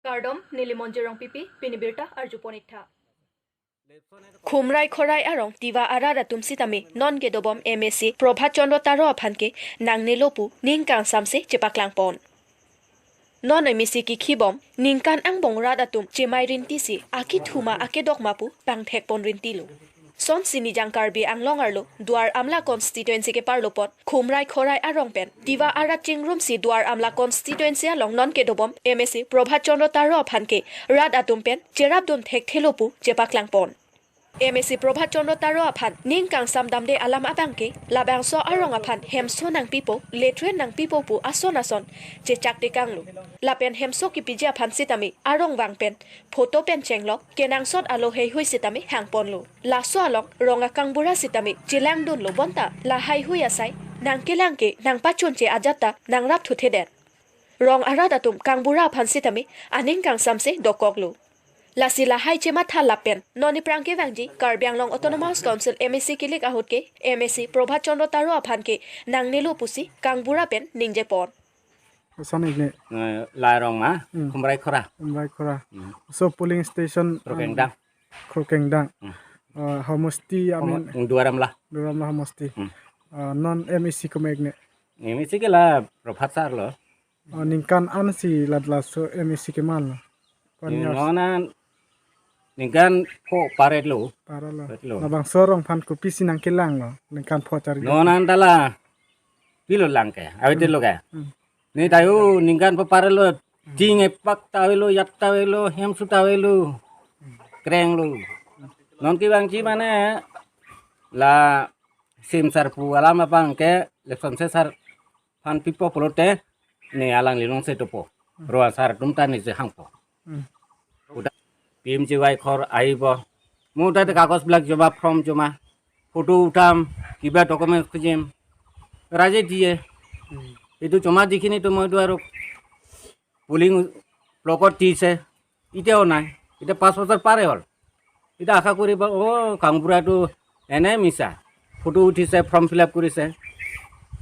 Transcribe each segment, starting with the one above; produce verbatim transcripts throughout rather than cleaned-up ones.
Kardom, neli Monjir Rongpipi, pini birta arjupon iktha. Khumrai Khorai arong Tiwa arat atum sitame non kedobom M A C Prabhat Chandra Taro aphan ke nangnelo pu ning kangsamse chepaklangpon. Non M A C kikhibom ningkan angbong rat atum chemai rintisi akithuma akedokma pu pangthekpon rintilo. Sonsi Nijang Karbi Anglong arlo Duar Amla constituency keparlopon Khumrai Khorai arong pen Tiwa arat chingrumsi Duar Amla constituency along non kedobom M A C Prabhat Chandra Taro aphan ke rat atum pen cherapdun thekthelo pu chepaklangpon. M A C Prabhat Chandra Taro aphan ning kangsam damde alam abang ke labangso arong aphan hemso nangpipo, latrine nangpipo pu ason ason chechak tekanglo. Lapen hemso kipiji aphan sitame arong vang pen photo pen chenglok kenangsot alo heihui sitame hangponlo. Laso along rong akangbura sitame chelangdunlo bonta la heihui asai nangkelang ke nangpachunche ajat ta nangrap thuthedet. Rong arat atum kangbura aphan sitame aning kangsamse dokoklo. Lasi lahai chematha lapen non iphrang kevangji Karbi Anglong Autonomous Council M A C kilik ahut ke M A C Prabhat Chandra Taro aphan ke nangnelo pusi kangbura pen ningjepon. Koson ikne? Eh, Lairong ma, Hmm. Khumrai Khorai. Khumrai Khorai. Hmm. So polling station, Krokengdang. Krokengdang. Hmm. Uh, homosti, I mean, Homo-, Duar Amla. Duar Amla homosti. Hmm. Uh, non M A C komat ikne? M A C ke la Prabhat sar lo. Uh, ningkan ansi lat laso M A C keman lo. Kon years? Nonan ningkan ko paret lo. Paret lo. Paret lo. Labangso arong aphan kopisi nangkelanglo ningkan pho char. Nonan ta la pilo lang ke. Awit Hmm. lo ke. Hmm. Ne tayo ningkan pho paret lo. Hmm. Ting epak ta avelo, yat ta avelo, hemso ta avelo. Krenglo. Non kevangji mane la sim sar pu alam abang ke election se sar aphan pipo pulote ne alangli longse dopo. Hmm. Ro asar atum ta ne je hangpo. Hmm. Uda P M G Y khor aibo. Mo uda de kagoj bilak joma, form joma, photo utham, kiba documents kejim, raje diye. Hmm. Itu cuma dikhini tu mo itu arok polling blockot tise. Ite onai. Ite pas bojor pare hol. Ite akha koribo, "Oh, kangbura tu ene misa. Photo uthise, form fill up korise."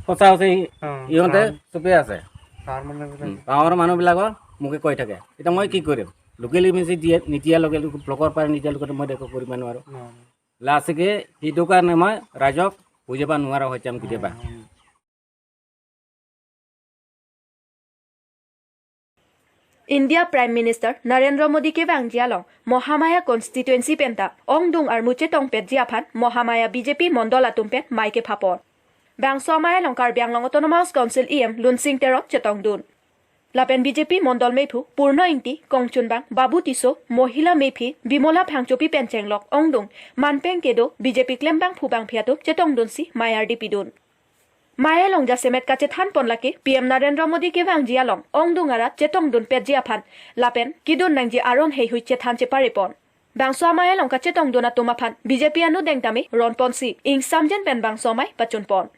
Hosa hosi, Hmm, iyonte hmm. Sope ase. Gaonbura mane Hmm, gaonbura manu bilak o, moke koi thake. Ite moi ki korim? Local M A C diye, nitiya local blockor pare nitiya local moi deko kori manu aro. Hmm. Lasi ke, itu karne moi rajok puja ban nuara hocham kiti ba. Hmm. India Prime Minister Narendra Modi kevangji along Mahamaya constituency penta ongdung armu chetongpetji aphan Mahamaya B J P mondol atum pen mei kephapon. Bangso amei along Karbi Anglong Autonomous Council E M Lunsing Teron chetongdun. Lapen B J P mondol mephu Purno Ingti, kongchunbang Babu Tisso, mohila mephi Bimola Phangchopi pen chenglok ongdung manpeng kedo B J P klembangphu bangphi atum chetongdunsi mei ardi pidun. Mei along jasemet kachethanpon lake P M Narendra Modi kevangji along ongdung arat chetongdunpetji aphan lapen kedun nangji aron heihui chethan cheparepon. Bangso amei along kachetongdun atum aphan B J P anudeng tame ronponsi ingsamjen pen bangso amei pachunpon.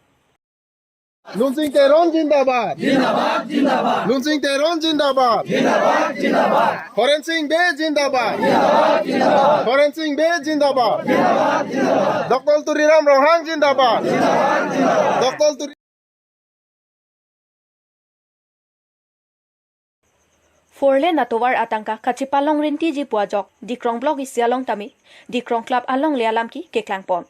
Lunsing Teron zindabad. Zindabad, zindabad. Lunsing Teron zindabad. Zindabad, zindabad. Horen Sing Bey zindabad. Zindabad, zindabad. Horen Sing Bey zindabad. Zindabad, zindabad. Doctor Tuliram Ronghang zindabad. Zindabad, zindabad. Doctor Tuli- Four lane atovar atangka kachepalong rintiji pu ajok Dikrong Block isi along tame Dikrong Club alongle alam ki keklangpon.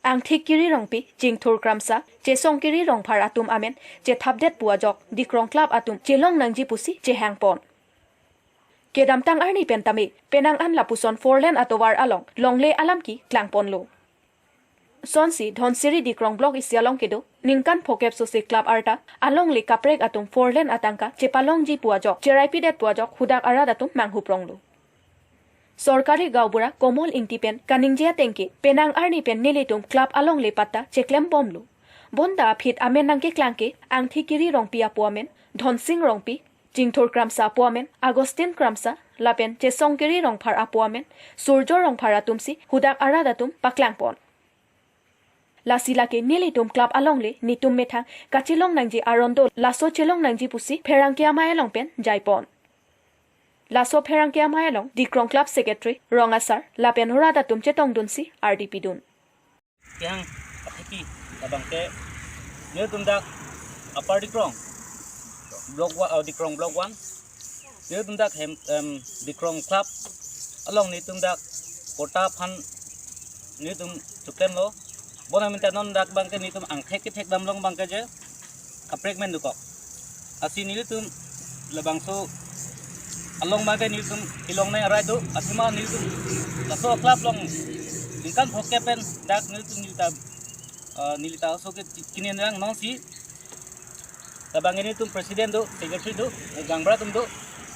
Angthik Kiri Rongpi, Jingthur Kramsa, Chesong Kiri Rongphar atum amen chethapdet pu ajok Dikrong Club atum chelong nangji pusi chehangpon. Kedamtang arni pen tame penang an lapuson four lane atovar along longle alam ki klangponlo. Sonsi Dhonsiri Dikrong Block isi along kedo ningkan phokep sose club arta alongle kaprek atum four lane atangka chepalongji pu ajok, cheraipidet pu ajok hudak arat atum manghupronglo. Sorkari gaonbura Komol Ingti pen kaningje ateng ke penang arni pen nelitum club alongle patta cheklembomlo. Bonta aphi amen nangkeklang ke Angthik Kiri Rongpi apo amen, Dhonsing Rongpi, Jingthur Kramsa apo amen, Augustine Kramsa, lapen Chesong Kiri Rongphar apo amen, Surjo Rongphar atumsi hudak arat atum paklangpon. Lasi lake nelitum club alongle netum methang kachelong nangji aron do, laso chelong nangji pusi pherangke amei along pen jaipon. Laso pherangke amei along Dikrong Club Secretary, Rong Asar lapen rat atum chetongdunsi ardi pidun. Kehang athiki labang ke netum dak Upper Dikrong Block wa-, uh, Dikrong Block one, Nelitum dak hem, em, Dikrong Club along nelitum dak patta aphan nelitum choklemlo. Bonta non dak abangke nelitum angthek kethek damlong abangke je kaprek men dokok. Lasi nelitum labangso along abangke nelitum kelongnei arai do, athema nelitum laso club along ningkan phongke pen dak nelitum neli ta, eh, neli ta aso ke kini nang nongsi labang nelitum president do, secretary do, eh, gaonbura atum do,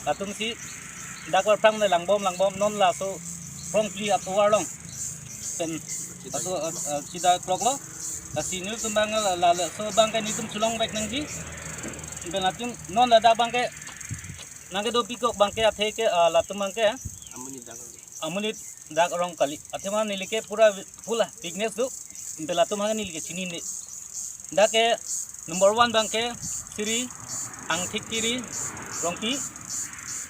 latumsi dak aphrang le langbom langbom non laso prong phli atovar along pen laso, eh, eh, chida kloklo. Lasi nelitum abang la, la, laso abangke nelitum chelongvek nangji. Pen latum non ladak abangke nangkedopikok abangke athe ke, eh, latum abangke amonit dak arong kali. Athema neli ke pura full a weakness do. Pen latum abangke neli ke chinine. Dak ke number one abangke Sri Angthik Tiri Rongpi,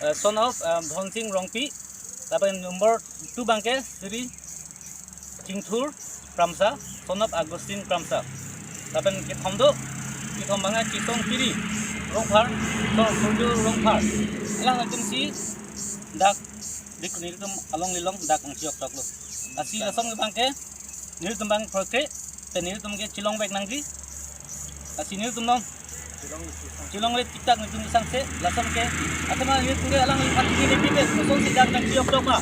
eh, son of, eh, Dhonsing Rongpi. Lapen number two abangke Sri Chingthur Kramsa, son of Augustine Kramsa. Lapen kethom do, kethom abangke Chisong Tiri Rongphar, son of Surjo Rongphar. Alanglitumsi dak dik nelitum along lilong dak angchiok toklo. Lasi lason abangke nelitum abang prokre, pen nelitum ke chelongvek nangji. Lasi nelitum non chelongle tiktak nelitum isang se, lason ke. Athema nelitum ke alangliphan nelitum ke kosonsi dak angchiok tok ma.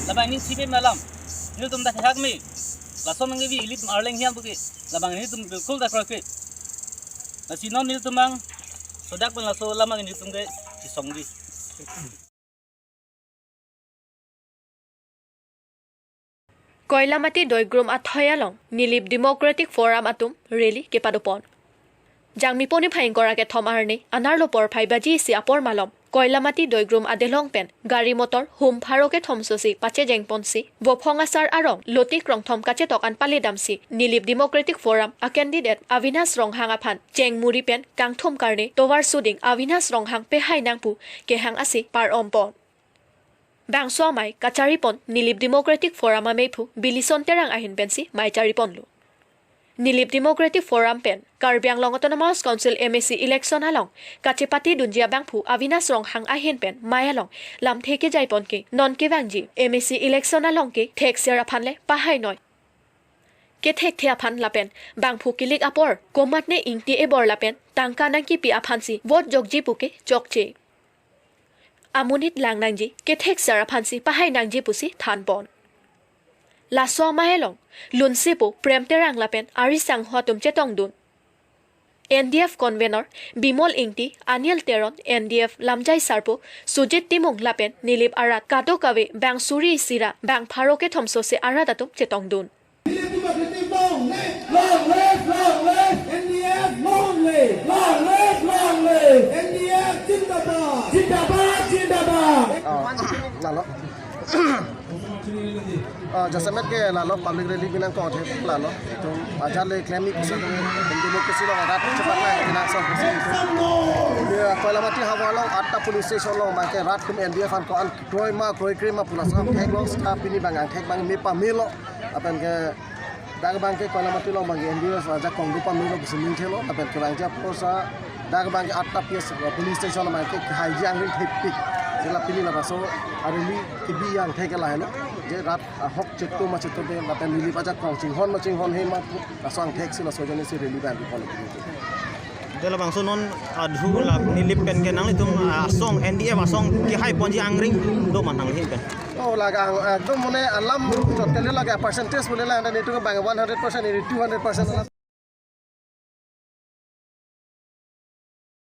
Labang nelitum sibe malam. Nelitum dak hak me. Lason nangkevi ilitum arleng hian puke. Labang nelitum bilkul dak prokre. Lasi non nelitum abang sodak pen laso alam abang nelitum ke chisongji. Koilamati Doigrum athoi along Nilip Democratic Forum atum rally kepadopon. Jangmi poni phai ingkoi ra kethom arni anerlo porphai baji isi apor malom Koilamati Doigrum adelong pen gari motor hum pharo kethom sosi pachejengponsi Vophong asar arong loti krongthom kachetok an palidamsi Nilip Democratic Forum a candidate Avinash Ronghang aphan chengmuri pen kangthum karne tovar suding Avinash Ronghang pehai nangpu kehang asi parompon. Bangso amei kacharipon Nilip Democratic Forum amephu Bilison Terang ahin pensi mei chariponlo. Nilip Democratic Forum pen Karbi Anglong Autonomous Council M A C election along kachepatedunji abangphu Avinash Ronghang ahin pen mei along lamthe kejaipon ke non kevangji M A C election along ke thekser aphan le pahainoi. Kethekthe aphan lapen bangphu kilik apor komatne ingti ebor lapen tangka nangkipi aphansi vote jokji puke chokche. Amonit lang nangji, kethekser aphansi pahai nangji pusi thanpon. Laso amei along lunsepo Prem Terang lapen ari sangho atum chetongdun. N D F convener Bimol Ingti, Anil Teron, N D F lamjai sarpo Sujit Timung lapen Nilip arat kadokave bang suri isi ra bang pharo kethom sosi arat atum chetongdun. Nilip Democratic long live! Long live! Long live! N D F long live! Long live! Long live! N D F zindabad! Zindabad! Zindabad! Ah, lalo. Ah, jasemet ke lalo public rally binong ko the lalo. Itum ajat le klem ik si democracy lo rat cepat na binong so. Ya, Koilamati havar along atta police station along abangke rat atum N D F aphan ko-an kroi ma kroikre ma pu lason theklo, seta pini abang angthek abang me pamelo. Lapen ke dak abangke Koilamati along abangke N D F ajakong do pamelo pusi ningthelo, lapen ke abangke apotsi dak abangke atta P S police station abangke haiji angring thepik. Je la pini labangso arili kebi angthek ke lahelo. Je rat ahok cheto ma chetote, lapen Nilip ajakong chinghon ma chinghonhe ma pu laso angthek si laso ajoine si rally abang bipon. Dela bangso non adhu la Nilip pen ke nanglitum, ah, asong N D F asong kehaiponji angring do ma nangli pen? Oh, laga ang, ekdom mane alam totally laga percentage mane la anda nitu ke bang one hundred percent, ini two hundred percent alam.